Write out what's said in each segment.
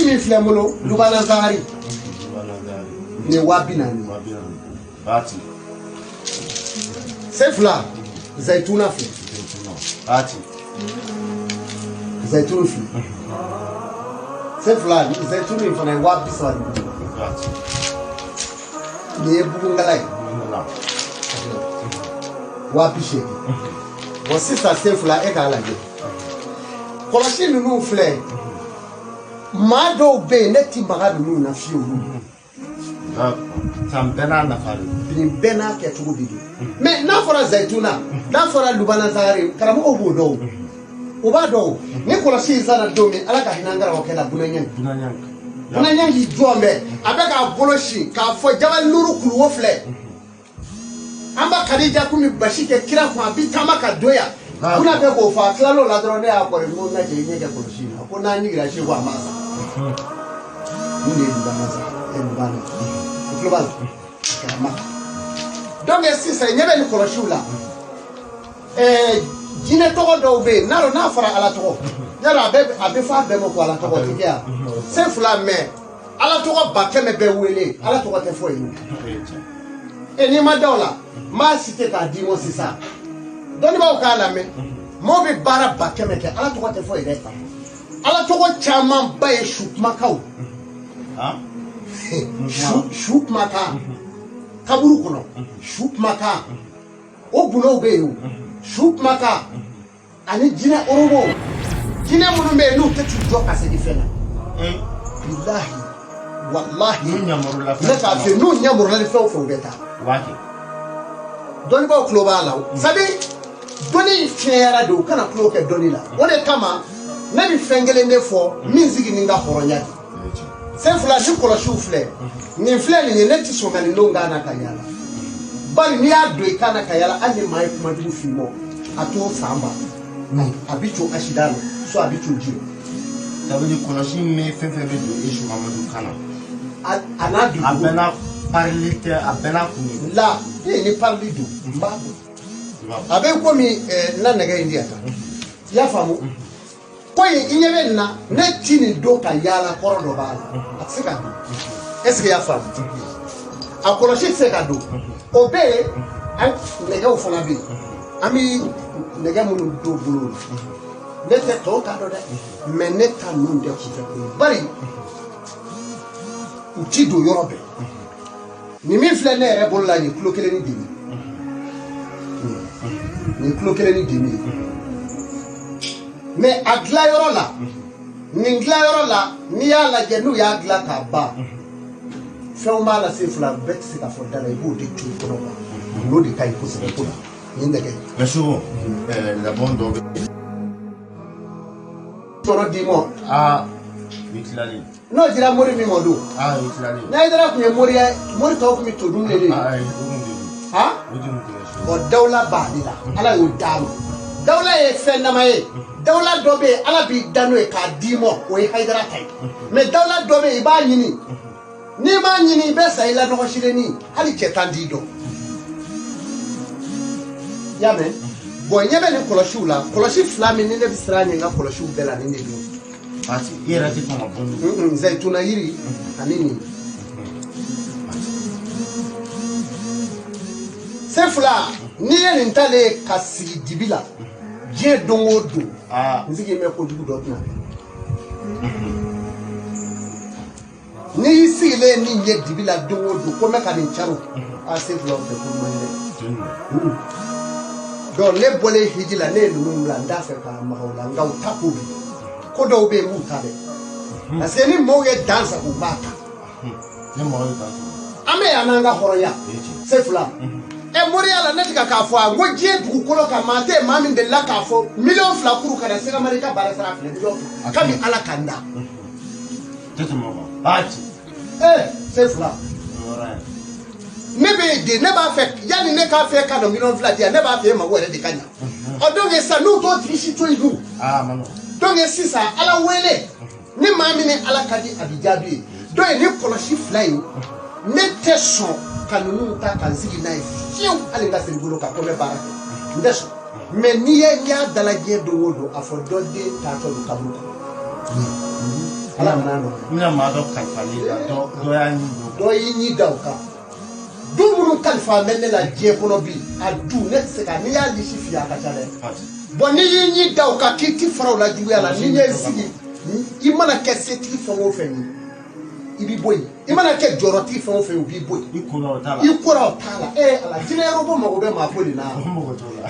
min filɛ n bolo, Lubana Zahari, nin ye 40 000. 40 000. Baati. Sen fila, zayituna filɛ. Baati. Zayitunu filɛ. Sen fila, zayitunu in fana ye 35 000. Baati. Nin ye bugungala ye. Bugungala. 80 000. Bon, sisan sen fila, e k'a lajɛ, kɔlɔsi ninnu filɛ, maa dɔw bɛ yen, ne ti maga ninnu na fiyewu. San bɛɛ n'a nafa de don. Nin bɛɛ n'a kɛcogo de don. Mais n'a fɔra zayituna, n'a fɔra lubana zahari, karamɔgɔw b'o dɔn, o b'a dɔn o. Ni kɔlɔsi in sanna don min, Ala ka hinɛ an karamɔgɔkɛ la, Bunaɲangi. Bunaɲangi. Bunaɲangi jɔn bɛ, a bɛ k'a bolo sin k'a fɔ Jabali Nuru kuluwo filɛ, an ba Kadija kun bɛ basi kɛ kira kun, a bi taama ka don yan. Buna bɛ k'o fɔ, a tilal'o la dɔrɔn, ne y'a kɔri n ko n ka cɛ, i ɲɛ kɛ kɔlɔsi in na ko n'an ɲigira seko a ma sa. Nin de ye lubana sa, ɛ lubana, i tulo b'a la, a kɛra Maka. Donc sisan ɲɛ bɛ nin kɔlɔsiw la. Jinɛ tɔgɔ dɔw bɛ yen, n'a dɔn n'a fɔra Ala tɔgɔ, yala a bɛ fɔ a bɛɛ ma ko Ala tɔgɔ tɛ kɛ yan sen fila, mais Ala tɔgɔ 100 000 bɛɛ wele, Ala tɔgɔ tɛ fɔ yen. E n'i ma da o la, n b'a cité k'a d'i ma sisan, dɔnnibaaw k'a lamɛn. Maaw bɛ baara 100 000 kɛ, Ala tɔgɔ tɛ fɔ yen dɛ. Ala tɔgɔ camanba ye su kumakanw, su kumakan kaburu kɔnɔ, su kumakan, o gundow bɛ yen o, su kumakan ani jinɛ orobo, jinɛ minnu bɛ yen n'u tɛ t'u jɔ ka segin fɛn na. Bilahi, walahi. N'u ɲamurula. Ne k'a fɛ n'u ɲamurula ni fɛn o fɛn, u bɛ taa. U b'a kɛ. Dɔnnibaaw tulo b'a la o, c'est à dire dɔnni fiɲɛyara de, u kana tulo kɛ dɔnni la. O de kama ne bɛ fɛn kelen de fɔ min sigi ni n ka hɔrɔnya de. Sen fila, ni kɔlɔsiw filɛ, nin filɛ nin ye, ne ti sɔn ka nin don kan na ka yaala, bari n'i y'a don i kan na ka yaala, hali ni maa ye kuma jugu f'i ma, a t'o san ban, a bi co asida la, so a bi co ji la. Ça veut dire kɔlɔsi min bɛ fɛn fɛn bɛ don e Sumamadu kan na. A n'a don. A bɛɛ n'a parili tɛ, a bɛɛ n'a kun ye. La e ni parili don, n b'a dɔn. A bɛ komi n na nɛgɛ in di yan tan, i y'a faamu ko in, i ɲɛ bɛ nin na, ne ti nin don ka yaala, kɔrɔ dɔ b'a la, a tɛ se ka don. Est ce que i y'a faamu? A kɔlɔsi tɛ se ka don. O bɛ yen, an nɛgɛw fana bɛ yen, an bɛ nɛgɛ minnu don bolo la, ne tɛ tɔw ta dɔn dɛ, mais ne ta ninnu tɛ kunfɛ ko ye, bari u ti don yɔrɔ bɛɛ. Nin min filɛ ne yɛrɛ bolo la, nin ye kilo kelen ni demi, nin ye kilo kelen ni demi ye. Mais a dilayɔrɔ la, nin dilayɔrɔ la, n'i y'a lajɛ, n'u y'a dilan k'a ban, fɛnw b'a la sen fila, bɛɛ tɛ se ka fɔ da la, i b'o de to i kɔnɔ quoi, n'o de ka ɲi kosɛbɛ ko la nin nɛgɛ. Mais souvent, labɔn dɔ bɛ. Tɔnɔ d'i ma. Aa, i tilalen. N'o dira mori min ma don. Aa, i tilalen. N'a dara kun ye moriya, mori tɔw kun bɛ to dun de. Aa, ayi, o kun tɛ dun. Ha. O de kun tɛ so. Ɔ, dawula b'ale la, Ala y'o d'a ma. Dawula ye fɛn dama ye. Dawula dɔ bɛ yen, Ala b'i da n'o ye k'a d'i ma, o ye Hayidara ta ye. Mais dawula dɔ bɛ yen, i b'a ɲini, n'i m'a ɲini, i bɛ sa i la nɔgɔsilenni, hali cɛ tan t'i dɔn. I y'a mɛn? Bon, ɲɛ bɛ nin kɔlɔsiw la, kɔlɔsi fila min ni ne bɛ siran ɲɛ n ka kɔlɔsiw bɛɛ la, nin de don. Parce que i yɛrɛ tɛ kɔn ka bɔ ni. Zayituna yiri ani nin sen fila, n'i ye nin talen ye ka sigi dibi la diɲɛ don o don, n sigi bɛ kojugu dɔ tɛna kɛ. N'i y'i sigilen ni ye dibi la don o don ko n bɛ ka nin caro, a sen fila, o tɛ ko ɲuman ye dɛ. Donc ne bɔlen hiji la, ne ye ninnu bila, n t'a fɛ ka maga o la, nka u ta ko bi ko dɔw bɛ yen, n b'u ta dɛ, parce que ni maaw ye dan sago, u b'a ta. Ni mɔgɔ ye dan sago. An bɛ yan n'an ka hɔrɔnya sen fila. Ɛ, moriya la, ne tɛ ka k'a fɔ a ko diɲɛ dugukolo kan, maa tɛ yen, maa min delila k'a fɔ 2 miliyɔn kuru ka na Sɛgɛmari ka baara sara filɛ, 2 miliyɔn kabi Ala ka n da. Tɛ tɛmɛ o kan. Baati. Ee, sen fila. O yɔrɔ ye. Ne bɛ yen de, ne b'a fɛ yanni ne k'a fɛ ka na 2 miliyɔn di yan, ne b'a fɛ e mago yɛrɛ de ka ɲa. Ɔ, donc sisan n'u t'o tigi si to yen dun. Aa, a ma nɔgɔn. Donc sisan Ala wele, ni maa min ni Ala ka di, a bi jaabi ye. Donc ni kɔlɔsi fila in, ne tɛ sɔn ka ninnu ta ka n sigi n'a ye fiyewu, hali n ka siri bolo kan ko n bɛ baara kɛ, n tɛ sɔn. Mais n'i ye, n'i y'a dalajɛ don o don, a fɔ dɔ den taatɔ don kaburu kɔnɔ. Ala kana nɔgɔya. N bɛna maa dɔ kalifalen la, dɔ y'a ɲin don. Dɔ y'i ɲi da o kan. Du minnu kalifa bɛ ne la diɲɛ kɔnɔ bi, a du ne tɛ se ka, n'i y'a lisi f'i ye a ka ca dɛ. Bɔn n'i y'i ɲi da o kan k'i ti fara o la juguya la, n'i ye sigi, i mana kɛ setigi fɛn o fɛn ye, i b'i bɔ yen. I mana kɛ jɔyɔrɔtigi fɛn o fɛn ye, o b'i bɔ yen. I kora o t'a la. I kora o t'a la. Ee Ala, jinɛ yɔrɔbɔ mago bɛ maa ko de la. O mago t'o la.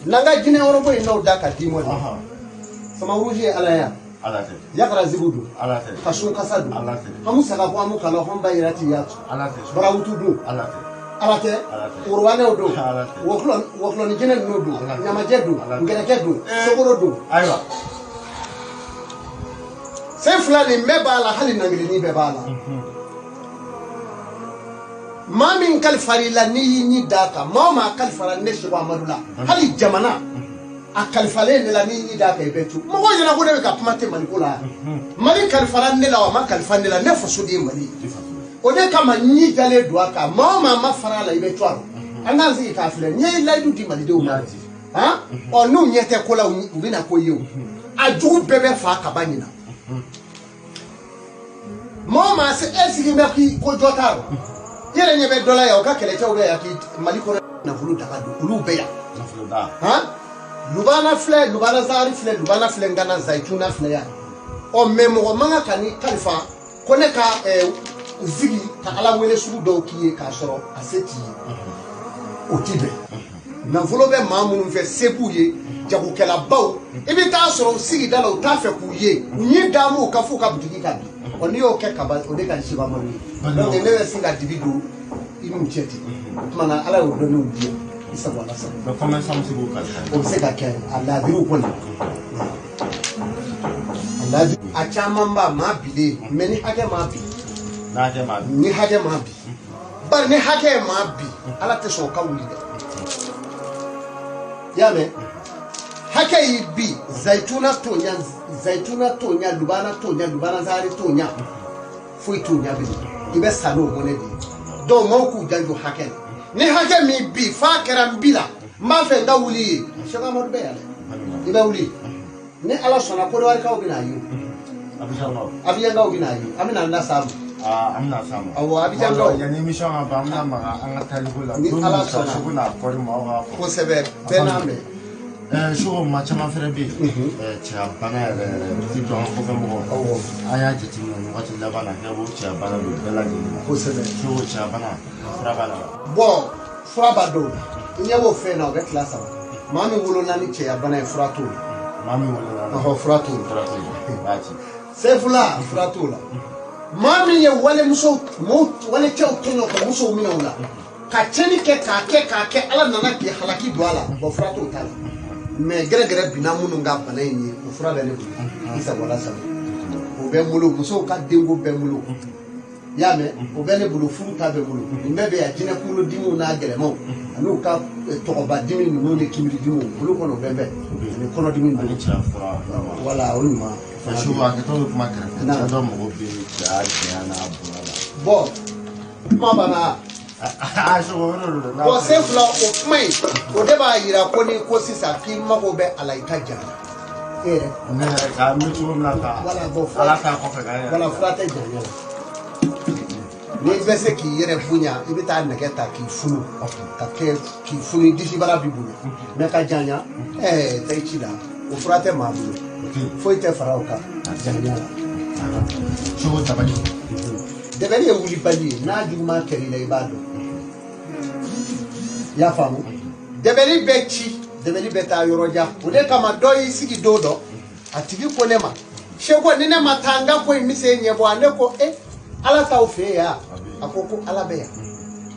N'an ka jinɛ yɔrɔbɔ in n'aw da ka d'i ma de. Samaruji ye Ala ye. Ala tɛ. Yakara zigu don. Ala tɛ. Kasun kasa don. Ala tɛ. Hamu saga ko hamu kala hɔn ba yira ti yatu. Ala tɛ. Barawutu don. Ala tɛ. Ala tɛ. Ala tɛ. Worowanɛw don. Ala tɛ. Wɔkulɔni jinɛ ninnu don. Ala tɛ. Ɲamajɛ don. Ala tɛ. Ngɛrɛkɛ don. Sokoro don. Ayiwa. Sen fila nin bɛɛ b'a la, hali nangilinin bɛɛ b'a la. Maa min kalifara i la, n'i y'i ɲi d'a kan, maa o maa kalifara ne Seko Amadu la, hali jamana a kalifalen ne la, n'i y'i d'a kan i bɛ tu. Mɔgɔw ɲɛna ko ne bɛ ka kuma tɛ Maliko la. Mali kalifara ne la, o ma kalifa ne la, ne faso de ye Mali ye. O de kama ɲi dalen don a kan, maa o maa ma fara a la, i bɛ to a rɔ. An k'an sigi k'a filɛ, n ye layidu di Malidenw ma. Han, ɔ n'u ɲɛ tɛ ko la, u bɛna ko ye o. A jugu bɛɛ bɛ fa kaba ɲina. Maa o maa se e sigi bɛ k'i ko jɔ t'a rɔ. I yɛrɛ ɲɛ bɛ dɔ la yan, o ka kɛlɛcɛw bɛ yan k'i Mali kɔnɔ nafolo daga don, olu bɛ yan. Nafolo da. Han, lubana filɛ, lubana zahari filɛ, lubana filɛ, ngana zayituna filɛ yan. Ɔ mɛ mɔgɔ man kan ka n'i kalifa ko ne ka sigi ka Ala wele sugu dɔw k'i ye k'a sɔrɔ a se t'i ye. O ti bɛn. Nafolo bɛ maa minnu fɛ, se b'u ye, jagokɛlabaw, i bɛ taa sɔrɔ u sigida la, u t'a fɛ k'u ye, u ɲi d'a m'u ka f'u ka butigi ka bin. Ɔ n'i y'o kɛ kaba, o de ka di Seko Amadu ye. Donc ne bɛ sin ka dibi don i n'u cɛ ten. O tuma na Ala y'o dɔnniw di yan. I sago Ala sago. Mais commerçant bɛ se k'o kalifa. O bɛ se ka kɛ a laadiriw kɔni. A laadiri a caman b'a maa bilen, mɛ ni hakɛ maa bi. N'a hakɛ maa bi. Ni hakɛ maa bi. Bari ni hakɛ ye maa bi, Ala tɛ sɔn o ka wuli dɛ. I y'a mɛn? Hakɛ y'i bi, zayituna t'o ɲa, zayituna t'o ɲa, lubana t'o ɲa, lubana zahari t'o ɲa, foyi t'o ɲa bilen. I bɛ sa n'o mɔnɛ de ye. Donc maaw k'u janto hakɛ la. Ni hakɛ min bi f'a kɛra n bi la, n b'a fɛ n ka wuli ye. Seko Amadu bɛ yan dɛ. I bɛ wuli. Ni Ala sɔnna, Kodowari-kaw bɛna ye. Abijankaw bɛna ye. An bɛna an da s'a ma. An bɛna s'a ma. Awɔ, Abijankaw. Yanni émission ka ban, an bɛna maga an ka taliko la. Ni Ala sɔnna. Seko n'a kɔri maaw k'a fɔ. Kosɛbɛ, bɛɛ n'a mɛn. Seko, maa caman fɛnɛ bɛ yen. Cɛya bana yɛrɛ yɛrɛ, surtout an kɔfɛ mɔgɔw. Awɔ. An y'a jateminɛ nin waati laban na, kɛ ko cɛya bana don bɛɛ lajɛlen na. Kosɛbɛ. Seko, cɛya bana, fura b'a la wa? Bɔn, fura b'a dɔw la. I ɲɛ b'o fɛn na, o bɛ tila saba. Maa min wolola ni cɛya bana ye, fura t'o la. Maa min wolola. Ɔhɔ, fura t'o la. Fura t'o la. B'a ci. Sefula, fura t'o la. Maa min ye walemusow, walecɛw tɔɲɔ ka musow minɛ o la, ka tiɲɛni kɛ k'a kɛ k'a kɛ, Ala nana k'i halaki don a la, bɔn fura t'o ta la. Mɛ gɛrɛgɛrɛ binna minnu ka bana in ye, o fura bɛ ne bolo. I sago Ala sago. O bɛ n bolo, musow ka denko bɛ n bolo. I y'a mɛn, o bɛ ne bolo, furu ta bɛ n bolo. Nin bɛɛ bɛ yan, jinɛ kunkolo dimiw n'a gɛlɛmanw, ani ka tɔgɔba dimi ninnu ni kimiri dimiw, olu kɔni o bɛ bɛn. Ani kɔnɔdimi Ani ninnu. cɛya fura. Wala, o ɲuman. Seko, a kɛtɔ bɛ kuma kɛrɛfɛ. Cɛ dɔ mago bɛ cɛya janya n'a bonya la. Bɔn, kuma banna. Seko, o de don dɛ. Bɔn, sen fila o kuma in, o de b'a yira ko ni ko sisan k'i mago bɛ a la, i ka janya. E yɛrɛ. Ne yɛrɛ ka n bɛ cogo min na tan. Wala, bɔn, fura. Ala t'a kɔfɛ k'an yɛrɛ. Wala, fura tɛ janya la. N'i bɛ se k'i yɛrɛ bonya, i bɛ taa nɛgɛ ta k'i funu, ka kɛ k'i funu, disibara b'i bonya. Mɛ ka janya, ɛɛ taa i ci la, o fura tɛ maa bolo. Foyi tɛ fara o kan janya la. Seko, dabali. Dɛbɛli ye wulibali ye, n'a juguman kɛr'i la, i b'a dɔn. I y'a faamu? Dɛbɛli bɛ ci, dɛbɛli bɛ taa yɔrɔ jan. O de kama dɔ y'i sigi don dɔ, a tigi ko ne ma, Seko, ni ne ma taa n ka ko in bɛ se ɲɛbɔ a. Ne ko e Ala t'aw fɛ yen, a ko ko Ala bɛ yan.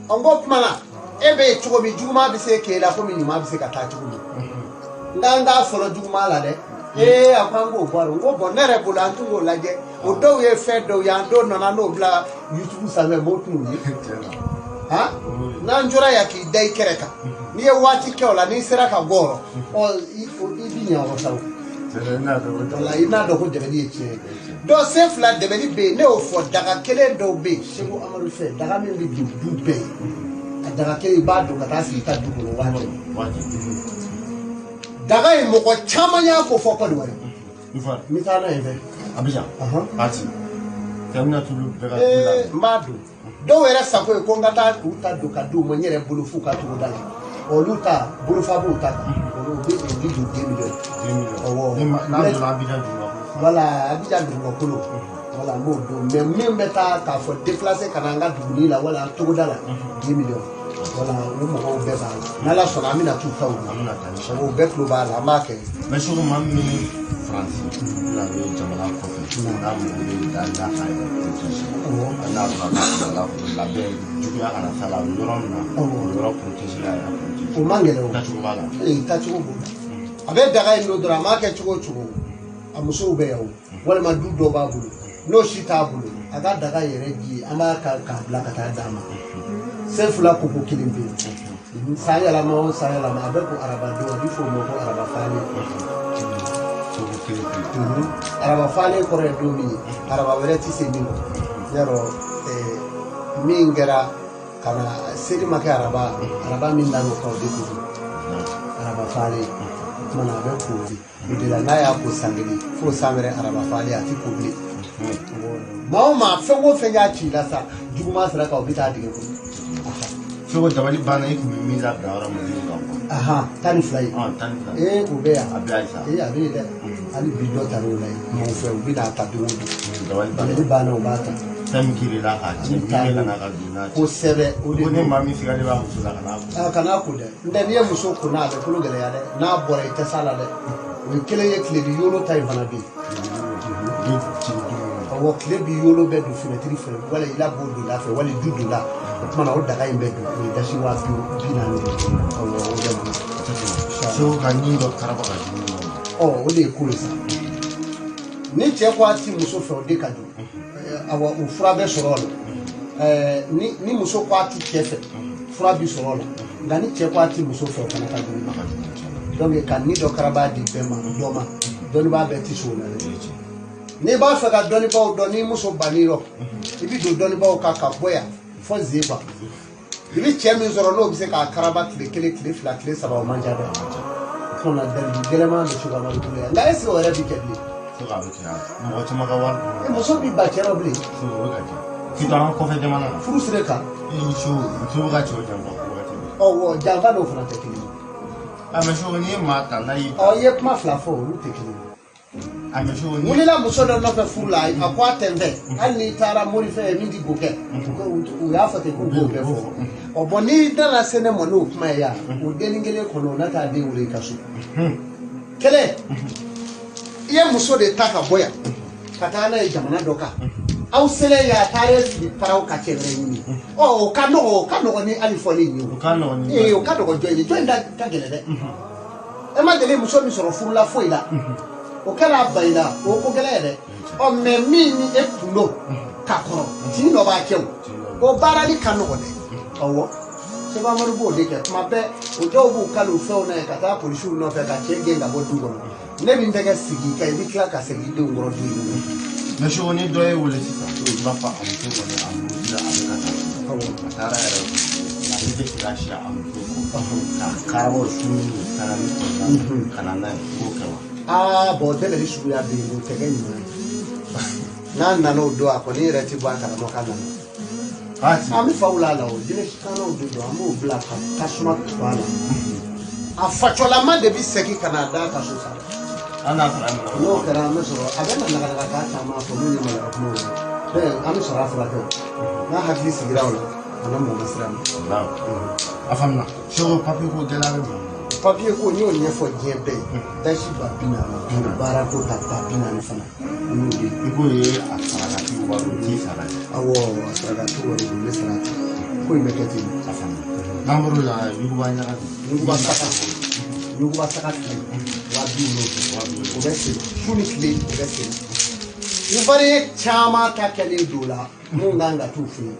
Ɔ n ko tuma na e bɛ yen cogo min, juguman bɛ se k'e la komi ɲuman bɛ se ka taa cogo min. N k'an k'a fɔlɔ juguman la dɛ. Ee, a ko an k'o bɔ a rɔ. N ko bɔn, ne yɛrɛ bolo an tun k'o lajɛ. O dɔw ye fɛn dɔw ye, an dɔw nana n'o bila YouTube sanfɛ, mɔgɔw t'u ye. Han, n'an jɔra yan k'i da i kɛrɛ kan, n'i ye waati kɛ o la, n'i sera ka bɔ o rɔ, ɔ i b'i ɲɛ o rɔ sa o. Wala, i n'a dɔn ko dɛbɛli ye tiɲɛ ye. Dɔw sen fila dɛbɛli bɛ yen, ne y'o fɔ, daga kelen dɔw bɛ yen Seko Amadu fɛ, daga min bɛ don du bɛɛ ye. A daga kelen, i b'a don ka taa sigi i ka du kɔnɔ waati. Daga in, mɔgɔ caman y'a ko fɔ Kɔdiwari. N bɛ taa n'a ye fɛ. Abidjan. Parti. Cɛ bɛna tulu bɛɛ ka Ee, n b'a don. Dɔw yɛrɛ sago ye ko n ka taa u ta don ka di u ma n yɛrɛ bolo f'u ka togoda la. Olu ta bolofa b'u ta kan, olu bɛ u bɛ don 2 millions. 2 millions. Awɔ. N'a donna Abidjan duguba. Voilà, Abidjan dugukolo. Voilà, n b'o don. Mais min bɛ taa k'a fɔ déplacer ka na an ka duguni la wala an togoda la, 2 millions. Voilà, o mɔgɔw bɛɛ b'a la. N'Ala sɔnna, an bɛna t'u taw An don. bɛna taa ni O bɛɛ tulo b'a la, an b'a kɛ. Mais soko maa min bɛ Faransi la, bɛ jamana kɔfɛ, n'a mago bɛ da la k'a yɛrɛ protéger, n'a sɔrɔ a ka labɛn juguya kana s'a la, a bɛ yɔrɔ min na, o yɔrɔ protéger, a yɛrɛ protéger. O man gɛlɛn o. Taacogo b'a la. Ee, taacogo b'o la. A bɛ daga in don dɔrɔn, a m'a kɛ cogo o cogo, a musow bɛ yan o, walima du dɔ b'a bolo, n'o si t'a bolo, a ka daga yɛrɛ ji, an b'a ka k'a bila ka taa d'a ma. Sen fila koko kelen pe yen. San yɛlɛma o san yɛlɛma, a bɛ ko araba don, a bɛ fɔ o ma ko araba falen. Soko kelen pe. Araba falen kɔrɔ ye don min ye, araba wɛrɛ tɛ se min kɔ. Yarɔ, min kɛra ka na seli ma kɛ araba, araba min nan'o kan, o de ko don araba falen. O tuma na, a bɛ ko de o de la. N'a y'a ko san kelen fo san wɛrɛ araba falen, a tɛ ko bilen. Maa o maa, fɛn o fɛn y'a ci i la sa, juguman sira kan, o bɛ taa dingɛ kɔnɔ. Soko dabali banna, i tun bɛ min labila yɔrɔ min na, ka bɔ. Ahan, 12 ye. 12. Ee, o bɛ yan. A bɛ halisa. Ee, a bɛ yen dɛ. Hali bi dɔ taar'o la yen mɔgɔw fɛ, u bɛ n'a ta don o don. Dabali banna. Dabali banna, u b'a ta. Fɛn min kiri la k'a cɛ, min bɛ ka na ka don n'a cɛ. Kosɛbɛ, o de Ko ni don. maa min sigalen b'a muso la, ka n'a ko. Aa, kan'a ko dɛ. N tɛ, n'i ye muso ko n'a, a bɛ kolo gɛlɛya dɛ. N'a bɔra, i tɛ s'a la dɛ. O ye kelen ye. Tile bi yolo ta in fana bɛ yen. Den ci dumuni. Awɔ, tile bi yolo bɛ don fenêtre fɛ, wala i la b'o donda fɛ, wala du donda. O tuma na, o daga in bɛ don, o ye dasi 40 000 de ye. Awɔ, o bɛ don. Soko ka ɲin dɔ karaba ka dumuni ma. Ɔ, o de ye ko ye sa. Ni cɛ ko a ti muso fɛ, o de ka jugu. Awɔ, o fura bɛ sɔrɔ o la. Ni muso ko a ti cɛ fɛ, fura bi sɔrɔ o la. Nka ni cɛ ko a ti muso fɛ, o fana ka jugu. A ka jugu tiɲɛ. Donc ka ni dɔ karaba di bɛɛ ma, dɔ ma, dɔnnibaa bɛɛ ti sɔn o la dɛ. Na. N'i b'a fɛ ka dɔnnibaaw dɔn, n'i muso bann'i rɔ, i bɛ don dɔnnibaaw kan ka bɔ yan fɔ Zeba. I bɛ cɛ min sɔrɔ n'o bɛ se k'a karaba tile kelen, tile fila, tile saba, o man ca dɛ. O fana dalilu gɛlɛman bɛ Seko Amadu bolo yan. Nka est ce que o yɛrɛ bi kɛ bilen? Soko a bɛ kɛ yan. Mɔgɔ caman ka wari E, dun. muso b'i ba cɛ rɔ bilen. Soko o bɛ ka kɛ. Surtout an ka kɔfɛ jamana na. Furu sira kan. Ee, so muso bɛ ka cɛw janfa wagati bɛɛ. Ɔwɔ, janfa n'o fana tɛ kelen ye. A mais soko n'i ye maa ta n'a y'i. Ɔ, i ye kuma fila fɔ, olu tɛ kelen ye. A mais soko ni. Wulila muso dɔ nɔfɛ furu la, a ko a tɛ n fɛ. Hali n'i taara morifɛn ye min ti go kɛ, u y'a fɔ ten k'u b'o bɛɛ fɔ. Ɔ bɔn, n'i nana se ne ma n'o kuma ye yan, o dennin kelen kɔnɔ, o na taa den wele i ka so. Kelen, i ye muso de ta ka bɔ yan ka taa n'a ye jamana dɔ kan, aw selen yan, a taara sigi paraw ka cɛ wɛrɛ ɲini. Ɔ, o ka nɔgɔ, o ka nɔgɔ ni hali fɔli in ye. O ka nɔgɔn ni. Ee, o ka nɔgɔ. Jɔn ye jɔn in da ka gɛlɛn dɛ. E ma deli muso min sɔrɔ furula foyi la, o kɛra a ba i la, o ko gɛlɛn yɛrɛ. Ɔ mɛ, min ni e kun don ka kɔrɔ, tin dɔ b'a kɛ, o baarali ka nɔgɔ dɛ. Ɔwɔ, Seko Amadu b'o de kɛ tuma bɛɛ. O dɔw b'u kali u fɛnw na ye ka taa polisiw nɔfɛ ka cɛ gɛn ka bɔ du kɔnɔ. Ne bɛ n tɛgɛ sigi i kan, i bɛ tila ka segin i denw kɔrɔ du in kɔnɔ. Mais soko ni dɔ ye wele sisan, i b'a fɔ a muso kɔni, a muso la, a bɛ ka taa. A taara yɛrɛ, ale tɛ se ka si a muso kɔ k'a karabɔ su ni sarali kɔnɔna na ka na n'a ye, k'o kɛ wa? Aa bɔn, dɛmɛli suguya bɛ yen, o tɛ kɛ ɲuman ye. N'a nana o don, a kɔni yɛrɛ tɛ bɔ a kalama k'a nana. An bɛ faw la o jinɛ sitanɛw de don. An b'o bila ka tasuma tu a la. A facɔlama de bɛ segin ka n'a da ka so sa. An n'a sɔrɔ a minɛ. N'o kɛra, an bɛ sɔrɔ a bɛ na nagalaka k'a caman fɔ min ye maloya kumaw ye. An bɛ sɔrɔ a furakɛ o n'a hakili sigira o la, a na mɔgɔ sira ma. A faamuna. Seko, papiye ko gɛlɛya bɛ mɔgɔ min na. Papiye ko, n y'o ɲɛfɔ diɲɛ bɛɛ ye. Dasi 40 000, baara ko ta 40 000 fana, n y'o de. I k'o ye a sarakati wari, o t'i sara ye. Awɔ, a sarakati wari don, ne sarati ko in bɛ kɛ ten. A faamuna. N'an bɔr'o la, yuguba ɲaga. Yuguba saga, yuguba saga fila 70 000. O bɛ sen su ni tile, o bɛ sen. Ivoirien caman ta kɛlen don la mun kan ka t'u fɛ yen.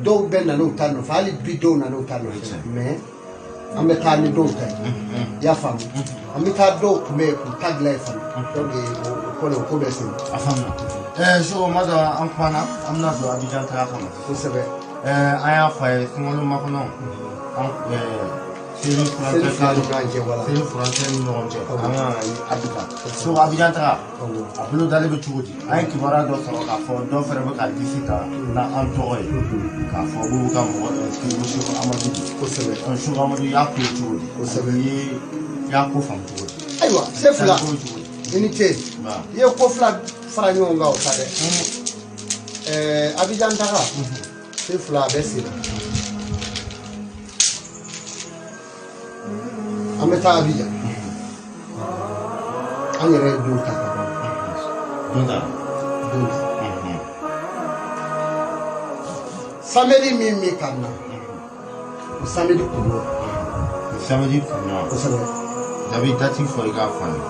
Dɔw bɛ na n'u ta nɔfɛ, hali bi dɔw nana n'u ta nɔfɛ. Mais an bɛ taa ni dɔw ta ye, i y'a faamu? An bɛ taa dɔw kunbɛn yen k'u ta dilan yen fana. Donc o kɔni, o ko bɛ sen. A faamuna. Seko ma dɔn, an kumana, an bɛna don Abidjan taga kɔnɔ. Kosɛbɛ. An y'a fɔ a ye, sunkalo makɔnɔ, an Seli Seli furancɛ fila ni kalo ɲɔgɔn cɛ, wala. Seli furancɛ ni ɲɔgɔn cɛ, an kan ka ye Abijan. So Abijan taga, a bolo dalen bɛ cogo di? An ye kibaruya dɔ sɔrɔ k'a fɔ dɔ fɛnɛ bɛ ka liste ta na an tɔgɔ ye, k'a fɔ k'u ka mɔgɔ inscrit ko Seko Amadu. Seko Amadu y'a ko ye cogo di? I y'a ko faamu cogo di? Ayiwa, Sefula, Ko cogo di? I ni ce. I ye ko fila fara ɲɔgɔn kan, o ta dɛ. Abijan taga, Sefula, a bɛ sen na. An bɛ taa Abijan, an yɛrɛ ye don ta ka ban. Don ta. Don ta. Samedi min bɛ ka na, o samedi kun don. Samedi kunɲɔgɔn. Kosɛbɛ. Dabi date fɔ, i k'a fɔ an ye,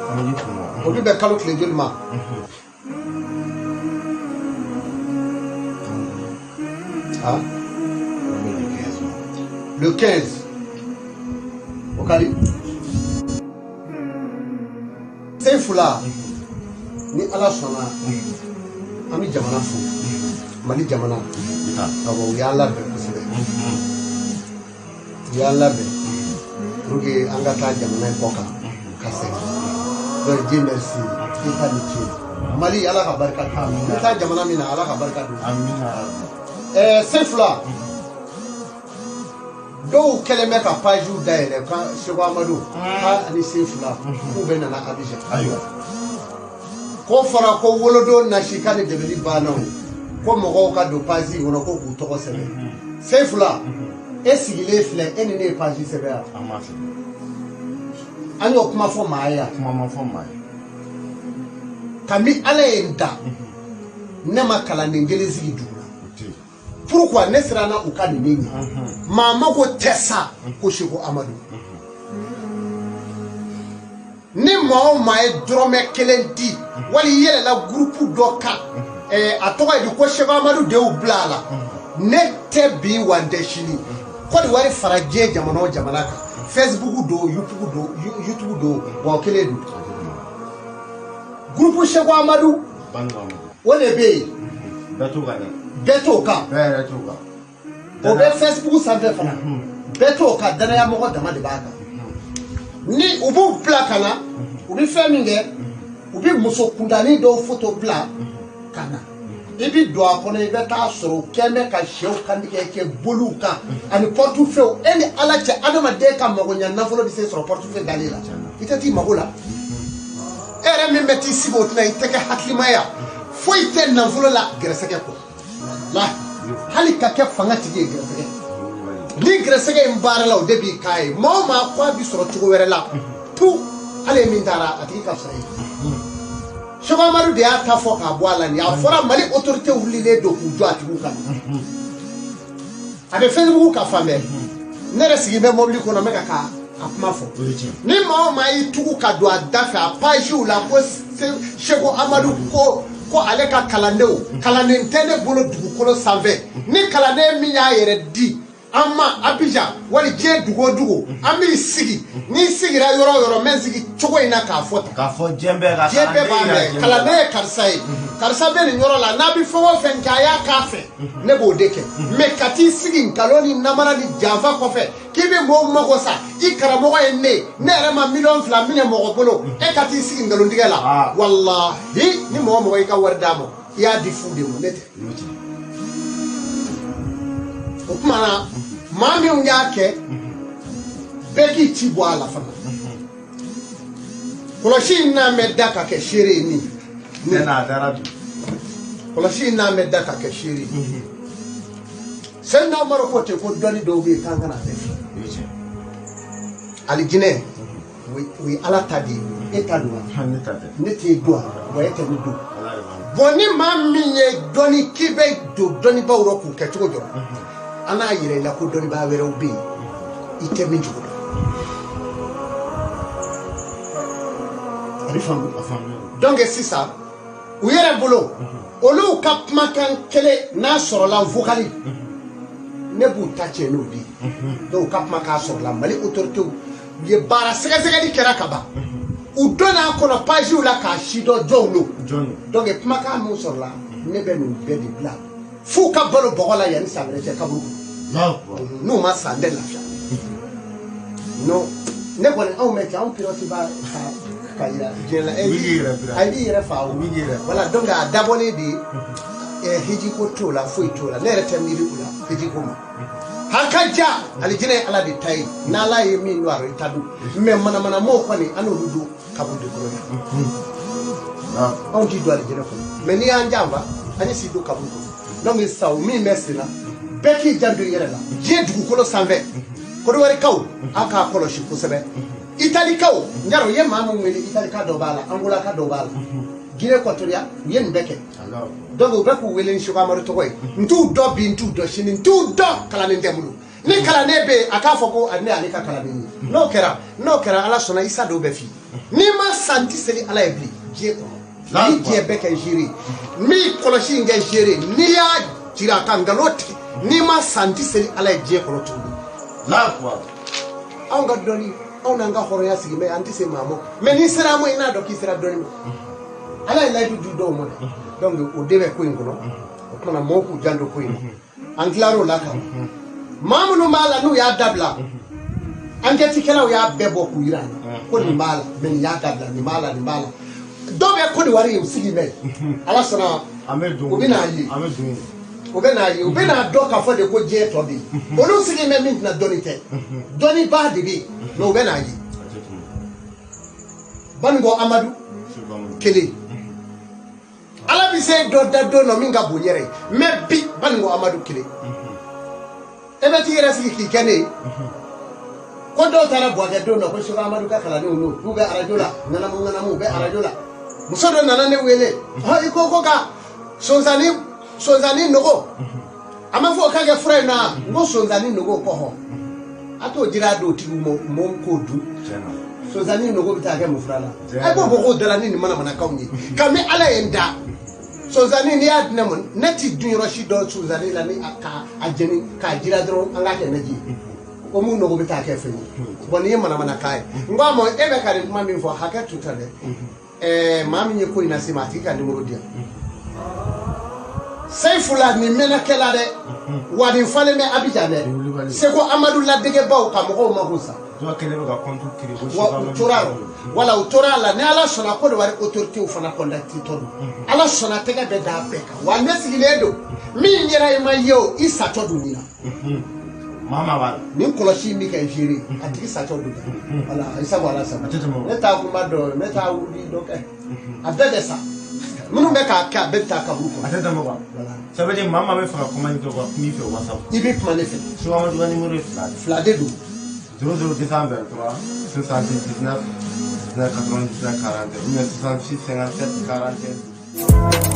samedi kunɲɔgɔn. O bɛ bɛn kalo tile joli ma? Ah, le 15, o ka di. Sefula, ni Ala sɔnna, an bɛ jamana fo, Mali jamana. Awɔ, u y'an labɛn kosɛbɛ, u y'an labɛn pour que an ka taa jamana in kɔ kan ka segin. Donc Dieu merci, i ta ni ce. Mali, Ala ka barika don. N bɛ taa jamana min na, Ala ka barika don. Amina. Sefula, dɔw kɛlen bɛ ka pagew dayɛlɛ ka Seko Amadu k'a ani Sefula k'u bɛ nana Abijan. Ko fɔra ko wolodon nasi ka ni dɛmɛli banna, o ko mɔgɔw ka don page in kɔnɔ ko k'u tɔgɔ sɛbɛn. Sefula, e sigilen filɛ, e ni ne ye page sɛbɛn yan? An m'a sɛbɛn. An y'o kuma fɔ maa ye yan? Kuma ma fɔ maa ye. Kabi Ala ye n da, ne ma kalanden kelen sigi dugu la. O tɛ yen. Pourquoi ne siranna u ka nin ne ɲɛ? Maa mako tɛ sa ko Seko Amadu. Ni maa o maa ye dɔrɔmɛ kelen di, wali i yɛlɛla groupe dɔ kan, a tɔgɔ ye di, ko Seko Amadu de y'u bila a la, ne tɛ bi wa n tɛ sini. Côte d'Ivoire fara diɲɛ jamana o jamana kan, Facebook don, YouTube don, YouTube don wa, o kelen don. Groupe Seko Amadu, o de bɛ yen. Bɛɛ t'o kan dɛ. Bɛɛ t'o kan. Bɛɛ yɛrɛ t'o kan. O bɛ Facebook sanfɛ fana, bɛɛ t'o kan. Danaya mɔgɔ dama de b'a kan. Ni u b'u bila ka na, u bɛ fɛn min kɛ, u bɛ muso kuntannin dɔw photo bila ka na. I bɛ don a kɔnɔ, i bɛ taa sɔrɔ u kɛn bɛ ka sɛw kantigɛ kɛ boliw kan ani portefeuille. E ni Ala cɛ, adamaden ka magoɲɛ nafolo bɛ se sɔrɔ portefeuille dalen la? I tɛ t'i mago la. E yɛrɛ min bɛ t'i sigi o tɛna, i tɛ kɛ hakilimaya foyi tɛ nafolo la gɛrɛsɛgɛ kɔ la. Hali ka kɛ fanga tigi ye, gɛrɛsɛgɛ ni gɛrɛsɛgɛ in baara la, o de b'i k'a ye. Maa o maa ko a bi sɔrɔ cogo wɛrɛ la tu, hali ye min taara, a tigi ka fisa ye. Seko Amadu de y'a ta fɔ k'a bɔ a la. Nin a fɔra, Mali autorité wulilen don k'u jɔ a tigiw kan. A bɛ Facebook kan fan bɛɛ. Ne yɛrɛ sigi bɛ mobili kɔnɔ, n bɛ ka a kuma fɔ. O ye tiɲɛ. Ni maa o maa y'i tugu ka don a da fɛ, a pagew la, ko Seko Amadu ko ale ka kalandenw, kalanden tɛ ne bolo dugukolo sanfɛ. Ni kalanden min y'a yɛrɛ di an ma Abijan wali diɲɛ dugu o dugu, an b'i sigi. N'i sigira yɔrɔ o yɔrɔ, n bɛ n sigi cogo in na k'a fɔ tan. K'a fɔ diɲɛ bɛɛ ka Diɲɛ bɛɛ b'a mɛn, kalanden ye karisa ye, karisa bɛ nin yɔrɔ la. N'a bɛ fɛn o fɛn kɛ, a y'a k'a fɛ, ne b'o de kɛ. Mɛ ka t'i sigi nkalon ni namara ni janfa kɔfɛ k'i bɛ mɔgɔw mago sa, i karamɔgɔ ye ne ye, ne yɛrɛ ma 2 miliyɔn minɛ mɔgɔ bolo, e ka t'i sigi nkalontigɛ la. Walahi, ni mɔgɔ o mɔgɔ y'i ka wari d'a ma, i y'a di fu de ma, ne tɛ. O tuma na, maa minnu y'a kɛ, bɛɛ k'i ci bɔ a la fana. Kɔlɔsi in n'a mɛn da ka kɛ seere ye nin. Ne n'a dara bi. Kɔlɔsi in n'a mɛn da ka kɛ seere ye. Seyidina Umaru ko ten ko dɔnni dɔw bɛ yen k'an kana bɛɛ fili. O ye tiɲɛ. Alijinɛ, o ye Ala ta de ye, e ta don wa? Ne ta tɛ. Ne t'e don a la wa, e tɛ ne don. Ala de b'a dɔn. Bɔn, ni maa min ye dɔnni k'i bɛ don dɔnnibaaw rɔ k'u kɛ cogo jɔ, an n'a yira i la ko dɔnnibaa wɛrɛw bɛ yen i tɛ min cogo dɔn. A bɛ faamu. A faamuya. Donc sisan, u yɛrɛ bolo, olu ka kumakan kelen n'a sɔrɔla vocal, ne b'u ta tiɲɛ n'o de ye. Donc u ka kumakan sɔrɔla, Mali autorités u ye baara sɛgɛsɛgɛli kɛra ka ban, u donna a kɔnɔ pagew la k'a si dɔn jɔnw don. Jɔn don? Donc kumakan min sɔrɔla, ne bɛ n'u bɛɛ de bila f'u ka balo bɔgɔ la yanni san wɛrɛ cɛ kaburu kɔnɔ. Allahu akbar. N'u ma san, n tɛ lafiya. Non, ne kɔni, anw bɛ kɛ anw pilote b'a ka yira diɲɛ la. I b'i yɛrɛ pirate. A b'i yɛrɛ fa o. I b'i yɛrɛ fa. Voilà, donc a dabɔlen de ye hiji ko t'o la, foyi t'o la. Ne yɛrɛ tɛ miiri o la hiji ko ma. Ha ka ja, alijinɛ ye Ala de ta ye, n'Ala ye min don a rɔ, i ta don. Mais manamanamaw kɔni, an n'olu don kaburu de kɔnɔ yan. Anw t'i don alijinɛ kɔnɔ, mais n'i y'an janfa, an ye si don kaburu kɔnɔ. Donc sisan, o min bɛ sen na, bɛɛ k'i janto i yɛrɛ la diɲɛ dugukolo sanfɛ. Kɔdiwarikaw, aw k'a kɔlɔsi kosɛbɛ. Italikaw, n y'a dɔn u ye maa min wele, Italika dɔ b'a la, Angolaka dɔ b'a la, Guinée équatoriale, u ye nin bɛɛ kɛ. Donc u bɛ k'u wele ni Seko Amadu tɔgɔ ye. N t'u dɔn bi, n t'u dɔn sini, n t'u dɔn. Kalanden tɛ n bolo. Ni kalanden bɛ yen, a k'a fɔ ko ne y'ale ka kalanden ye. N'o kɛra, Ala sɔnna, Isa dɔw bɛ f'i ye. N'i ma sa, n tɛ seli Ala ye bilen diɲɛ kɔnɔ. Ni diɲɛ bɛɛ kɛ ziiri, n b'i kɔlɔsi in kɛ ziiri. N'i y'a jira ka nkalon tigɛ, n'i ma sa, n tɛ seli Ala ye diɲɛ kɔnɔ tuguni. Anw ka dɔnni, anw n'an ka hɔrɔnya sigi mɛ, an tɛ se maa ma. Mais n'i sera a ma, i n'a dɔn k'i sera dɔnni ma. Ala ye layidu di dɔw ma dɛ. Donc o de bɛ ko in kɔnɔ. O kumana, mɔgɔw k'u janto ko in na. An tilar'o la kan, maa minnu b'a la, n'u y'a dabila, enquête-kɛlaw y'a bɛɛ bɔ k'u yira an na ko nin b'a la, mais nin y'a dabila, nin b'a la, nin b'a la. Dɔw bɛ Côte d'Ivoire ye, u sigi mɛ, Ala sɔnna, An bɛ don. u bɛ n'a ye. An bɛ don yen. U bɛ n'a ye, u bɛ n'a dɔn k'a fɔ de ko diɲɛ tɔ bɛ yen. Olu sigi bɛ min tɛna dɔnni tɛ, dɔnnibaa de bɛ yen, mais u bɛ n'a ye. Banikɔ Amadu kelen, Ala bɛ se dɔ da don dɔ min ka bon yɛrɛ ye. Mais bi, Banikɔ Amadu kelen, e bɛ t'i yɛrɛ sigi k'i kɛ ne ye ko dɔw taara Buwakɛ don dɔ ko Seko Amadu ka kalandenw don, k'u bɛ arajo la, ŋanamu ŋanamu, u bɛ arajo la. Muso dɔ nana ne wele, hɔn, i ko ka sonsanni, sonsanni nogo, a ma fɔ o ka kɛ fura in na. N ko sonsanni nogo kɔhɔ, a t'o jira d'o tigiw ma, mɔɔ k'o dun. Sonsanni nogo bɛ taa kɛ mun fura la? A b'o bɔ k'o dala ni nin manamanakaw ye. Kabini Ala ye n da, sonsanni, n'i y'a di ne ma, ne ti dun yɔrɔ si dɔn sonsanni la ni ka a jeni k'a jira dɔrɔn, an k'a kɛ naji ye. Ko mun nogo bɛ taa kɛ fɛn ye? Bɔn, n'i ye manamanakan ye, n ko a ma, e bɛ ka nin kuma min fɔ, hakɛ to ta dɛ. Maa min ye ko in lase ma, a tigi ka numéro di yan. Seyifula, nin mɛnna kɛla dɛ, wa nin falen bɛ Abijan dɛ. Seko Amadu ladegebaw ka mɔgɔw mako sa. Dɔw kɛlen bɛ ka compte créer ko Wa u tora wala u tora a la. Ni Ala sɔnna, Côte d'Ivoire autorités fana contacté tɔ don. Ala sɔnna, tɛgɛ bɛ d'a bɛɛ kan. Wa ne sigilen don min yɛrɛ, i ma ye o, i satɔ don nin na. Maa maa b'a la. Nin kɔlɔsi in bɛ ka gérer, a tigi satɔ don. Wala i sago, Ala sago. A tɛ tɛmɛ o. Ne t'a kuma dɔn, ne t'a wuli dɔ kɛ, a bɛɛ bɛ sa. Minnu bɛ k'a kɛ, a bɛɛ bɛ taa kaburu A kɔnɔ. tɛ tɛmɛ o kan. Voilà. Ça veut dire maa maa bɛ fɛ ka commande kɛ, ka kuma i fɛ WhatsApp. I bɛ kuma ne fɛ. Seko Amadu ka numéro ye 2 de. 2 de don. 00 223 79 19 99 41 ou bien 66 57 41.